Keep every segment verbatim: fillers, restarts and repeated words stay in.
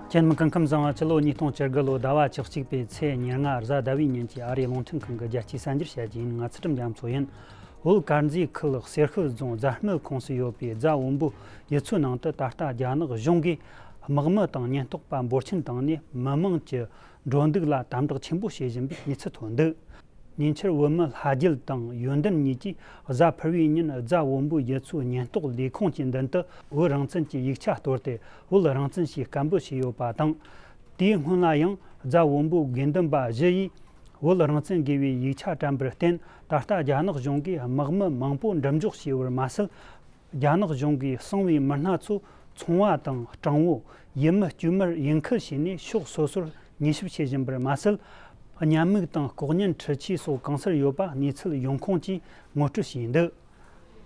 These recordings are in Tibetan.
ཁྱེད་མི་སྐུ་ཁམས་བཟང་། སྤྱི་ལོ་ཉིས་སྟོང་བཅུ་དགུ་ལོ་ཟླ་བ་བཅུ་གཅིག་པའི་ཚེས་ཉེར་ལྔ་གཟའ་ཟླ་བའི་ཉིན་གྱི་ཨ་རིའི་རླུང་འཕྲིན་ཁང་གི་རྒྱལ་སྤྱིའི་གསར་འགྱུར་བཤད་རྒྱུ་ཡིན། ང་ཚུལ་ཁྲིམས་རྒྱ་མཚོ་ཡིན། བོད་དཀར་མཛེས་ཁུལ་གསེར་ཤུལ་རྫོང་རྫ་སྨད་ཁོངས་སུ་ཡོད་པའི་རྫ་བོན་པོའི་ཡུལ་ཚོའི་ནང་དུ་ད་ལྟ་རྒྱ་ནག་གཞུང་གིས་དམག་མི་དང་ཉེན་རྟོག་པ་འབོར་ཆེན་བཏང་ནས་མི་མང་གི་འགྲོ་འདུག་ལ་དམ་དྲག་ཆེན་པོ་བྱེད་བཞིན་པའི་གནས་ཚུལ་ཐོན་འདུག་ཉེ་ཆར་བོད་མི་ལྷ་རྒྱལ་དང་ཡོན་ཏན་གཉིས་ཀྱིས་གཟའ་ཕུར་བུའི་ཉིན་རྫ་བོན་པོའི་ཡུལ་ཚོའི་ཉེན་རྟོག་ལས་ཁུངས་ཀྱི་མདུན་དུ་བོད་རང་བཙན་གྱི་ཡིག་ཆ་གཏོར་ཏེ་བོད་རང་བཙན་ཞེས་སྐད་འབོད་བྱས་ཡོད་པ་དང་། དེའི་སྔོན་ལ་ཡང་རྫ་བོན་པོའི་དགེ་འདུན་པ་བཞི་ཡིས་བོད་རང་བཙན་དགེ་བའི་ཡིག་ཆ་དྲན་པར་བརྟེན། ད་ལྟ་རྒྱ་ནག་གཞུང་གིས་དམག་མི་མང་པོ་འགྲེམས་འཇོག་བྱས་པར་མ་ཟད། རྒྱ་ནག་གཞུང་གིས་གསང་བའི་མི་སྣ་ཚོ་ཚོང་བ་དང་སྤྲང་བོ། ཡུལ་མི་དཀྱུས་མར་ཡིན་ཁུལ་བྱས་ནས་ཕྱོགས་སོ་སོར་ཉེས་ཞིབ་བྱེད་བཞིན་པར་མ་ཟད། གཉའ་མིག་དང་ལྐོག་རྔན་འཕྲུལ་ཆས་སོགས་གང་སར་ཡོད་པ་གནས་ཚུལ་ཡོང་ཁུངས་ཀྱིས་ངོ་སྤྲོད་བྱས་འདུག་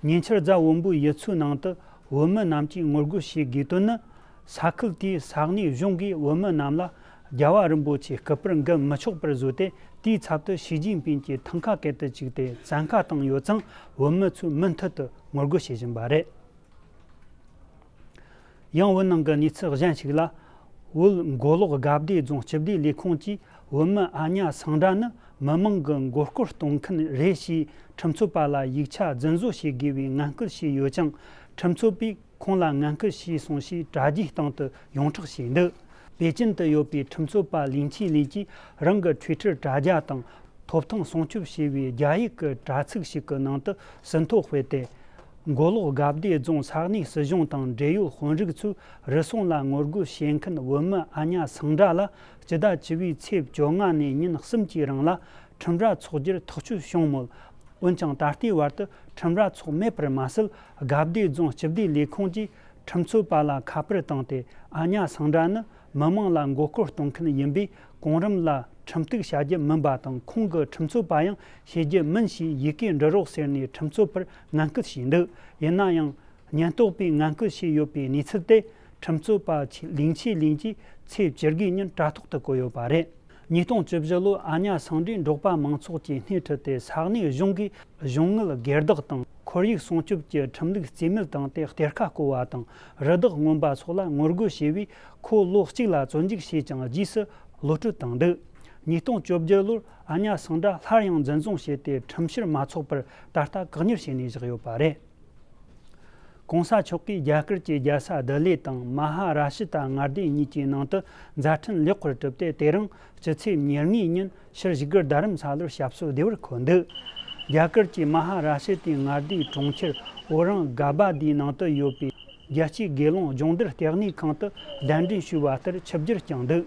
ཉེ་ཆར་རྫ་བོན་པོའི་ཡུལ་ཚོའི་ནང་དུ་བོད་མི་རྣམས་ཀྱིས་ངོ་རྒོལ་བྱེད་དགོས་དོན་ནི། ས་ཁུལ་དེའི་ས་གནས་གཞུང་གིས་བོད་མི་རྣམས་ལ་རྒྱལ་བ་རིན་པོ་ཆེའི་སྐུ་པར་འགུལ་མི་ཆོག་པར་བཟོས་ཏེ། དེའི་ཚབ་ཏུ་ཞི་ཅིན་ཕིང་གི་ཐང་ཀ་སྐད་དུ་བཅུག་སྟེ་བཙན་བཀའ་བཏང་ཡོད་ཙང་། བོད་མི་ཚོས་མུ་མཐུད་དུ་ངོ་རྒོལ་བྱེད་བཞིན་པ་རེད། ཡང་བོད་ནང་གི་གནས་ཚུལ་གཞན་ཞིག་ལ། བོད་མགོ་ལོག་དགའ་བདེ་རྫོང་སྤྱི་བདེ་ལས་ཁུངས་ཀྱིས་བོད་མི་ཨ་ཉ་སང་སྒྲ་ནི་མི་མང་གི་མགོ་སྐོར་གཏོང་མཁན་རེད་ཞེས་ཁྲིམས་རྩོད་པ་ལ་ཡིག་ཆ་རྫུན་བཟོ་བྱེད་དགོས་པའི་ངན་སྐུལ་བྱས་ཡོད་ཀྱང་། ཁྲིམས་རྩོད་པས་ཁོང་ལ་ངན་སྐུལ་བྱས་སོང་ཞེས་དྲ་རྒྱའི་སྟེང་དུ་ཡོངས་གྲགས་བྱས་འདུག་པེ་ཅིན་དུ་ཡོད་པའི་ཁྲིམས་རྩོད་པ་ལིང་ཆི་ལིན་གྱིས་རང་གི་ཊུའི་ཊར་དྲ་རྒྱ་དང་། ཐོབ་ཐང་སྲུང་སྐྱོབ་བྱས་པའི་རྒྱ་ཡིག་གི་དྲ་ཚིགས་ཤིག་གི་ནང་དུ་ཟིན་ཐོ་སྤེལ་ཏེ། མགོ་ལོག་དགའ་བདེ་རྫོང་ས་གནས་སྲིད་གཞུང་དང་འབྲེལ་ཡོད་དཔོན་རིགས་ཚོས་རུལ་སུངས་ལ་ངོ་རྒོལ་བྱེད་མཁན་བོད་མི་ཨ་ཉ་སང་སྒྲ་ལ་སྤྱི་ཟླ་བཅུ་བའི་ཚེས་བཅོ་ལྔ་ནས་ཉིན་གསུམ་གྱི་རིང་ལ་ཁྲིམས་ར་འཚོགས་རྒྱུར་ཐག་གཅོད་བྱུང་མོད། འོན་ཀྱང་ད་ལྟའི་བར་དུ་ཁྲིམས་ར་འཚོགས་མེད་པར་མ་ཟད། དགའ་བདེ་རྫོང་སྤྱི་བདེ་ལས་ཁུངས་ཀྱིས་ཁྲིམས་རྩོད་པ་ལ་ཁ་པར་བཏང་སྟེ། ཨ་ཉ་སང་སྒྲ་ནི་མི་མང་ལ་མགོ་སྐོར་གཏོང་མཁན་ཡིན་པས། གོང་རིམ་ལ་ཁྲིམས་གཏུག་བྱ་རྒྱུ་མིན་པ་དང་། ཁོང་གི་ཁྲིམས་རྩོད་པ་ཡང་བྱེད་རྒྱུ་མིན་ཞེས་ཡི་གེ་འབྲི་རོགས་ཟེར་ནས་ཁྲིམས་རྩོད་པར་ངན་སྐུལ་བྱས་འདུག་ཡིན་ན་ཡང་། ཉེན་རྟོག་པས་ངན་སྐུལ་བྱས་ཡོད་པའི་གནས་ཚུལ་དེ། ཁྲིམས་རྩོད་པ་ལིང་ཆི་ལིན་གྱིས་ཚེས་བཅུ་དགུའི་ཉིན་དྲ་ཐོག་ཏུ་བཀོད་ཡོད་པ་རེད། ཉིས་སྟོང་བཅུ་བཞི་ལོའི་ཨ་ཉ་སང་སྒྲས་འབྲོག་པ་མང་ཚོགས་ཀྱི་སྣེ་ཁྲིད་དེ། ས་གནས་གཞུང་གིས་གཞུང་དངུལ་སྒེར་བདག་དང་ཁོར་ཡུག་སྲུང་སྐྱོབ་ཀྱི་ཁྲིམས་ལུགས་རྩིས་མེད་བཏང་སྟེ། གཏེར་ཁ་བརྐོ་བ་དང་རི་དྭགས་རྔོན་པ་སོགས་ལ་ངོ་རྒོལ་བྱས་པས། ཁོ་ལོ་གཅིག་ལ་བཙོན་འཇུག་བྱས་ཀྱང་། རྗེས་སུ་གློད་གྲོལ་བཏང་འདུག་ཉིས་སྟོང་བཅོ་བརྒྱད་ལོར་ཨ་ཉ་སང་སྒྲ་སླར་ཡང་འཛིན་བཟུང་བྱས་ཏེ། ཁྲིམས་བཤེར་མ་ཚོགས་པར་ད་ལྟ་བཀག་ཉར་བྱས་ནས་བཞག་ཡོད་པ་རེད། གོང་ས་མཆོག་གིས་རྒྱ་གར་གྱི་རྒྱལ་ས་ལྡི་ལི་དང་མ་ཧཱ་ར་ཤི་ཏ་མངའ་སྡེ་གཉིས་ཀྱི་ནང་དུ་མཛའ་འཕྲིན་ལེགས་པར་གྲུབ་སྟེ། དེ་རིང་སྤྱི་ཚེས་ཉེར་ལྔའི་ཉིན་ཕྱིར་བཞུགས་སྒར་རྡ་རམ་ས་ལར་ཞབས་སོར་བདེ་བར་འཁོད་འདུག་རྒྱ་གར་གྱི་མ་ཧཱ་ར་ཤི་ཏའི་མངའ་སྡེའི་གྲོང་ཁྱེར་ཨོ་རང་ག་བ་དིའི་ནང་དུ་ཡོད་པའི་རྒྱལ་སྤྱིའི་དགེ་སློང་སྦྱོང་བརྡར་ལྟེ་གནས་ཁང་དུ་གདན་འདྲེན་ཞུས་པ་ལྟར་ཆིབས་བསྒྱུར་བསྐྱངས་འདུག་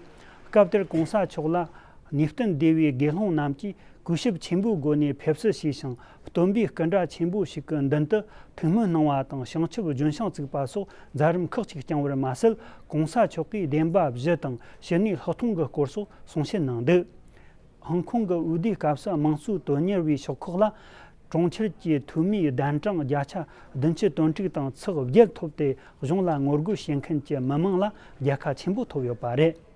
སྐབས་དེར་གོང་ས་མཆོག་ལ་ནུས་བསྟན་སྡེ་བའི་དགེ་སློང་རྣམས་ཀྱིས་གུས་ཞབས་ཆེན་པོའི་སྒོ་ནས་ཕེབས་བསུ་ཞུས་ཤིང་། སྟོན་པའི་སྐུ་འདྲ་ཆེན་པོ་ཞིག་གི་མདུན་དུ་ཐུགས་སྨོན་གནང་བ་དང་། བྱང་ཆུབ་ལྗོན་ཤིང་བཙུགས་པ་སོགས་མཛད་རིམ་ཁག་ཅིག་བསྐྱངས་པར་མ་ཟད། གོང་ས་མཆོག་གིས་བདེན་པ་བཞི་དང་ཕྱི་ནས་ལྷག་མཐོང་གི་སྐོར་སོགས་གསུང་བཤད་གནང་འདུག་ཧང་ཀོང་གི་འོས་བསྡུའི་སྐབས་སུ་དམངས་གཙོའི་དོན་གཉེར་བའི་ཤོག་ཁག་ལ། གྲོང་ཁྱེར་གྱི་འཐུས་མིའི་གདན་གྲངས་བརྒྱ་ཆ་བདུན་ཅུ་དོན་དྲུག་དང་ཚེག་བརྒྱད་ཐོབ་སྟེ། གཞུང་ལ་ངོ་རྒོལ་བྱེད་མཁན་གྱི་མི་མང་ལ་རྒྱལ་ཁ་ཆེན་པོ་ཐོབ་ཡོད་པ་རེད།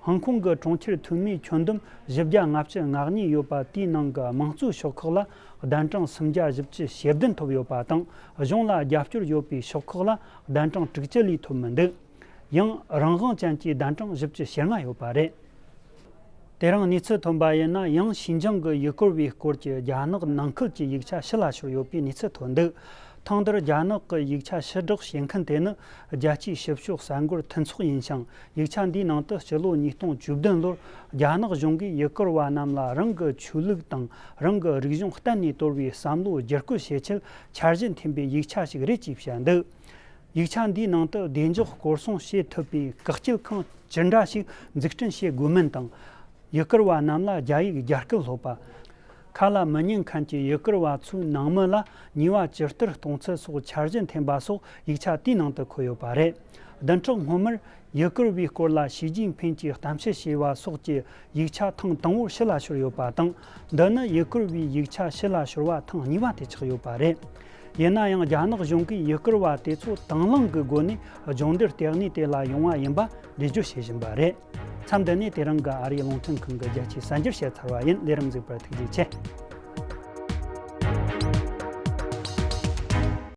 ཧང་ཀོང་གི་གྲོང་ཁྱེར་འཐུས་མིའི་ཁྱོན་བསྡོམས་བཞི་བརྒྱ་ལྔ་བཅུ་ང་གཉིས་ཡོད་པ་དེའི་ནང་གི་དམངས་གཙོའི་ཤོག་ཁག་ལ་གདན་གྲངས་སུམ་བརྒྱ་བཞི་བཅུ་ཞེ་བདུན་ཐོབ་ཡོད་པ་དང་། གཞུང་ལ་རྒྱབ་སྐྱོར་ཡོད་པའི་ཤོག་ཁག་ལ་གདན་གྲངས་དྲུག་ཅུ་ལས་ཐོབ་མི་འདུག་ཡང་རང་དབང་ཅན་གྱི་གདན་གྲངས་བཞི་བཅུ་ཞེ་ལྔ་ཡོད་པ་རེད། དེ་རིང་གནས་ཚུལ་ཐོན་པ་ཡིན་ན། ཡང་ཞིན་ཅང་གི་ཡུལ་སྐོར་བའི་སྐོར་གྱི་རྒྱ་ནག་ནང་ཁུལ་གྱི་ཡིག་ཆ་ཕྱི་ལ་ཤོར་ཡོད་པའི་གནས་ཚུལ་ཐོན་འདུག་ཐེངས་འདིར་རྒྱ་ནག་གི་ཡིག་ཆ་ཕྱིར་བསྒྲགས་བྱེད་མཁན་དེ་ནི་རྒྱལ་སྤྱིའི་ཞིབ་དཔྱོད་གསར་འགོད་མཐུན་ཚོགས་ཡིན་ཞིང་། ཡིག་ཆ་འདིའི་ནང་དུ་སྤྱི་ལོ་ཉིས་སྟོང་བཅུ་བདུན་ལོར་རྒྱ་ནག་གཞུང་གིས་ཡུལ་སྐོར་བ་རྣམས་ལ་རང་གི་ཆོས་ལུགས་དང་རང་གི་རིག་གཞུང་གཏན་ནས་དོར་བའི་བསམ་བློ་བསྒྱུར་བཀོད་བྱེད་ཆེད་འཆར་གཞི་འཐེན་པའི་ཡིག་ཆ་ཞིག་རེད་ཅེས་བཤད་འདུག་ཡིག་ཆ་འདིའི་ནང་དུ་བདེ་འཇགས་སྐོར་སྲུང་བྱེད་ཐུབ་པའི་བཀག་སྐྱིལ་ཁང་ཇི་འདྲ་ཞིག་འཛུགས་སྐྲུན་བྱེད་དགོས་མིན་དང་། ཡུལ་སྐོར་བ་རྣམས་ལ་རྒྱ་ཡིག་རྒྱ་སྐད་སློབ་པ། ཁ་ལ་མི་ཉན་མཁན་གྱི་ཡུལ་སྐོར་བ་ཚོའི་ནང་མི་ལ་ཉེས་པ་ཇི་ལྟར་གཏོང་ཚུལ་སོགས་འཆར་གཞི་འཐེན་པ་སོགས་ཡིག་ཆ་དེའི་ནང་དུ་འཁོད་ཡོད་པ་རེད། བདུན་ཕྲག་སྔོན་མར་ཡུལ་སྐོར་བའི་སྐོར་ལ་ཞི་ཅིན་ཕིན་གྱིས་གཏམ་བཤད་བྱས་པ་སོགས་ཀྱི་ཡིག་ཆ་ཐེངས་དང་པོར་ཕྱི་ལ་ཤོར་ཡོད་པ་དང་། འདི་ནི་ཡུལ་སྐོར་བའི་ཡིག་ཆ་ཕྱི་ལ་ཤོར་བ་ཐེངས་གཉིས་པ་དེ་ཆགས་ཡོད་པ་རེད། ཡིན་ན་ཡང་རྒྱ་ནག་གཞུང་གིས་ཡུལ་སྐོར་བ་དེ་ཚོ་དང་བླངས་ཀྱི་སྒོ་ནས་སྦྱོང་བརྡར་ལྟེ་གནས་དེ་ལ་ཡོང་བ་ཡིན་པ་འགྲེལ་བརྗོད་བྱེད་བཞིན་པ་རེད། མཚམས་འདི་ནས་དེ་རིང་གི་ཨ་རིའི་རླུང་འཕྲིན་ཁང་གི་རྒྱལ་སྤྱིའི་གསར་འགྱུར་བཤད་ཚར་བ་ཡིན། ལས་རིམ་གཟིགས་པར་ཐུགས་རྗེ་ཆེ།